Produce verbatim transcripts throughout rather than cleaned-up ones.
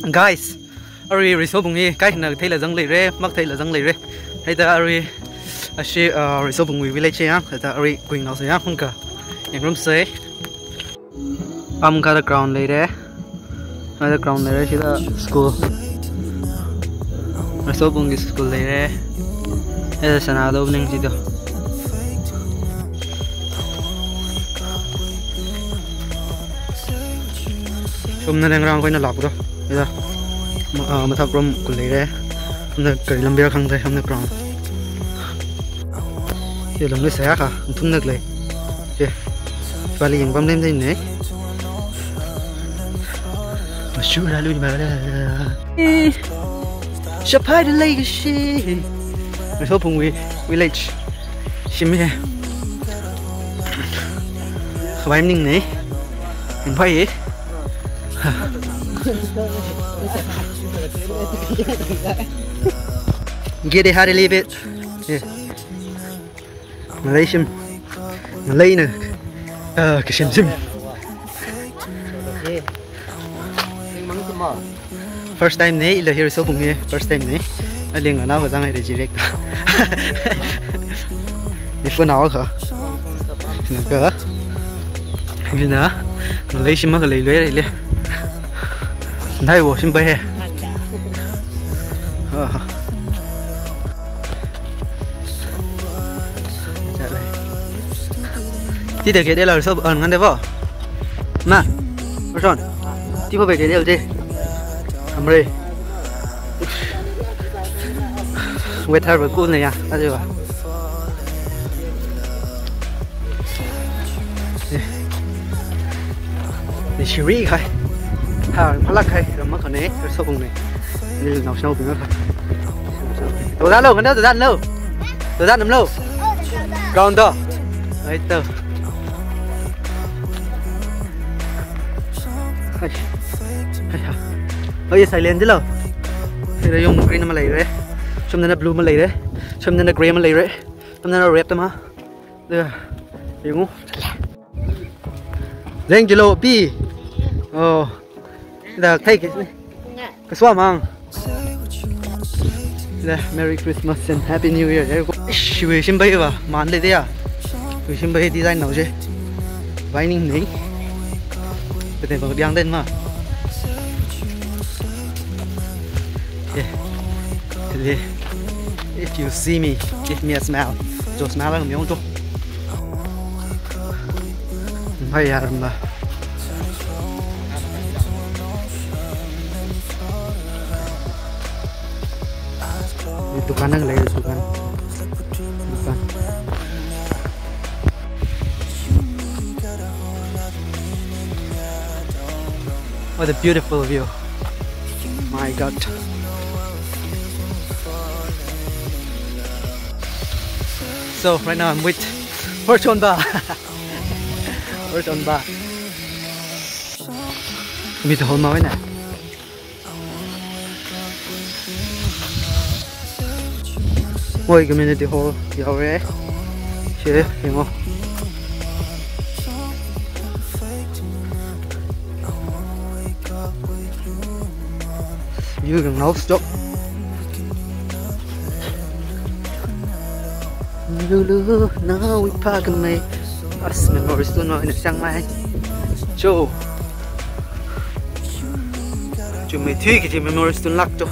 Guys, arui Risobungli kaikhana theila zang leira, makatheila zang leira. Hithāda arui ashi, uh, Risobungwui village yang, hithāda arui kuinao sa yang hungka yangrumsa. Pamkada ground leira. Hithāda ground leira, chida school. Risobungli school leira. Hithāda sānada ning chida. Shomna lengrang koina lākdo. Hithāda. Ma-, ah, mathākrom khuileira. Shomna kari lambi khangda, shomna ground. Hi longli sāya kha, thumna lei. Hi. Pali yangpam lemdei ne. Mashura lui mara. Eh. Shaphai de lei kashi. Risobungwui village. Shim hi. Khavai maning ne. Yangphai. Get it hard a little bit. Yeah. Ngalei shim. Ngaleina, ah, kashim shim. First time ne, ila hi Risobungli, first time ne. Aling ana ho zang ai de direct. Ni phone awa kha. Naka. Hina, ngalei shim makhalei lui le. Nai wo shim pai he. Ah. Tida K T L so, ah, ngande bo. Ma. Person. Tipo be K T L je. Amre. Weather ba cool ne ya. Aje ba. Ni shiri khai. Ha, phalak khai, ram makhane, Risobung ne. Ni nao shao bing khai. Toda lo, ngana toda lo. Toda nam lo. Ground do. Ai to. Hai. Hai ha. Oh, ye silent lo. Hithāda yung green ma leira. Shomdana blue ma leira. Shomdana grey ma leira. Shomdana red ma. Da, yungu. Leng jilo pi. Oh. Da, thei ki. Kaswa mang. Da, Merry Christmas and Happy New Year. Ish, wishing bai ba, man le dia. Wishing bai design nao je. Binding ni. Kete bang biang den ma. Yeah. If you see me, give me a smile. Jo smile ang myong jo. Hai ya ramba. Ni dukan ang lagi dukan. Dukan. What a beautiful view. My God. So right now I'm with Horchonba. Horchonba. Meet the whole mountain. Moi community hall yaore. Che, yengo. View yang nao stop. Lulu, nao ipa kemai. As memories tu no ina Chiang Mai. Cho. Chumei thui kaji memories tun lak to.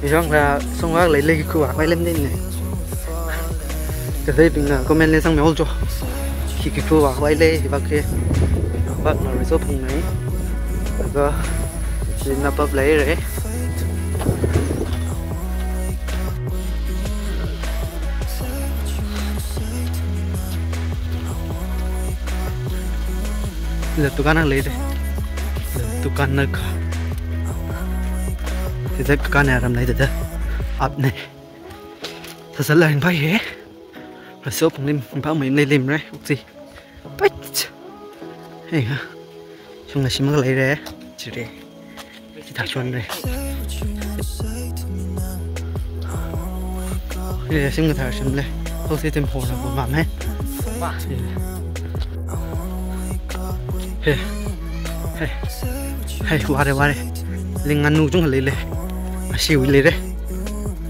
Isang la song wa lei lei khu wa, wai lem din ne. Kathei bing na comment le sang me ol cho. Khi khi khu wa, wai lei, hi bak ke. Bak na result phung nai. Laga, lin na pap lei re. Hithāda dukan ang lei de. Hithāda dukan na kha. Hithāda dukan ya ram lei de. Up ne. Sasal lain pai he. Raso punglim pa mai lei lim re. Uksi. Pait. Hei ha. Shung la shim ka lei re. Chire. Chithā chon re. Ye, shim kathā shim le. Hau si tim ho na ko ma me. He. Hey, hey, ware, ware. Li nganu chungkha leile. Ashiwui leire.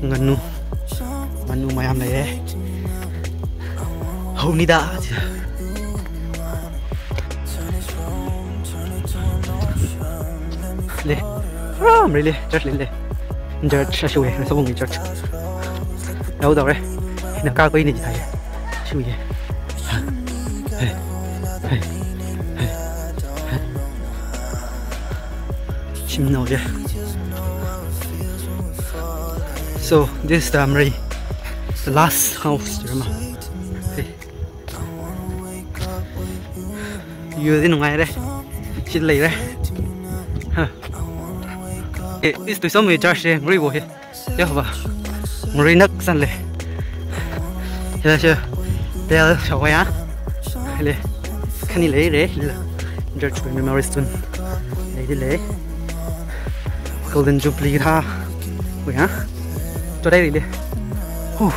Nganu. Nganu mayam leiye. Haonida. Le. Ram, really. Church leile. Church, ashiwui, Resobungwui church. Yaodaore. Ina kakoine jithai. Ashiwui. Hey. Hey. Hey. Hey. Shimnao je. So, this is the Amrei, the last house, remember? Hey. View di nungaire. Shit leire. Ha. Eh, is to some church, eh, Amrei wo he. Yahova. Nguri nak san le. Ya, sure. Bell shawaya. Le. Khani leire. Le. Church Memorial Stone. Leile. Golden Jubilee tha. Oya. Today le. Huh.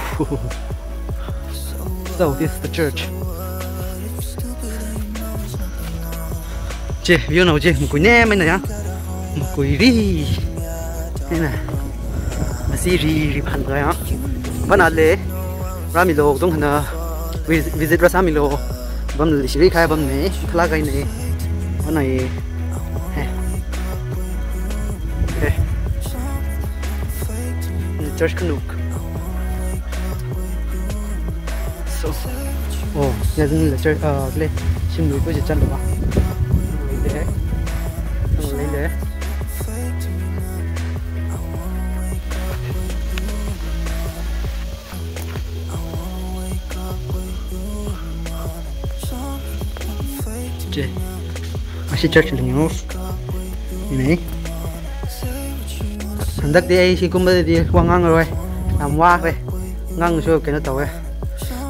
So this is the church. Che, view nao che, makui ne, maina ya. Makui ri. Ina. Masi ri, ri phan ya. Bana le. Ramilo, dong hana. Vis-, visit rāsāmilo. Bam le shiri khai bam ne. Khala kai ne. Bana ye. Hey. Hey. Church khanuk. So, oh, ya zin le church, uh, le, shimnao ko je chan ba. Leile. Leile. Che. Ashi church lingyo. Ine. Handak di ai sikumba di wa ngangroi. Yamware. Ngang so kena tawe.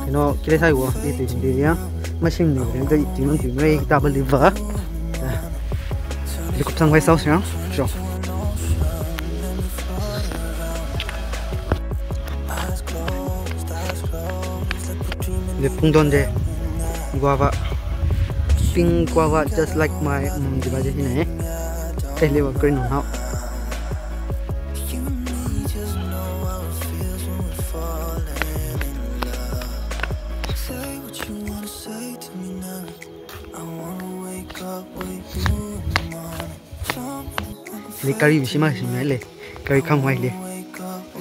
Kena kile sai wo. Di di di ya. Mashing ni di di mang di mai ta ba liver. Likupsang wai saus ya. So. Le pungdon de guava, pink guava, just like my, um, di ba je hine. Eh, le wa green on how. Le kari bishima shima le. Kari khangwai le.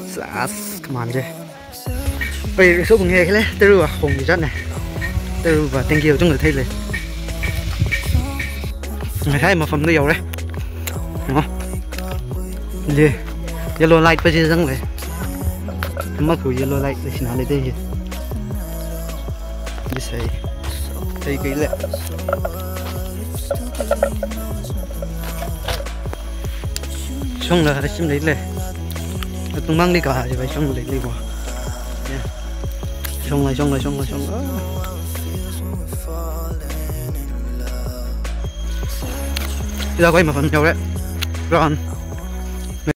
Sas, come on je. Oi, Resobung he le, teru a hong jane. Teru ba thank you chung thei le. Ngai hai mafam da yaore. No. Le. Yellow light pa je zang le. Maku yellow light le sina le de. Bisai. Sai kai le. Shongla shim leile. Atung mang ni ka, je bai shong leile wa. Ya. Shongla, shongla, shongla, shongla. Ila koi mafam yaore. Ground.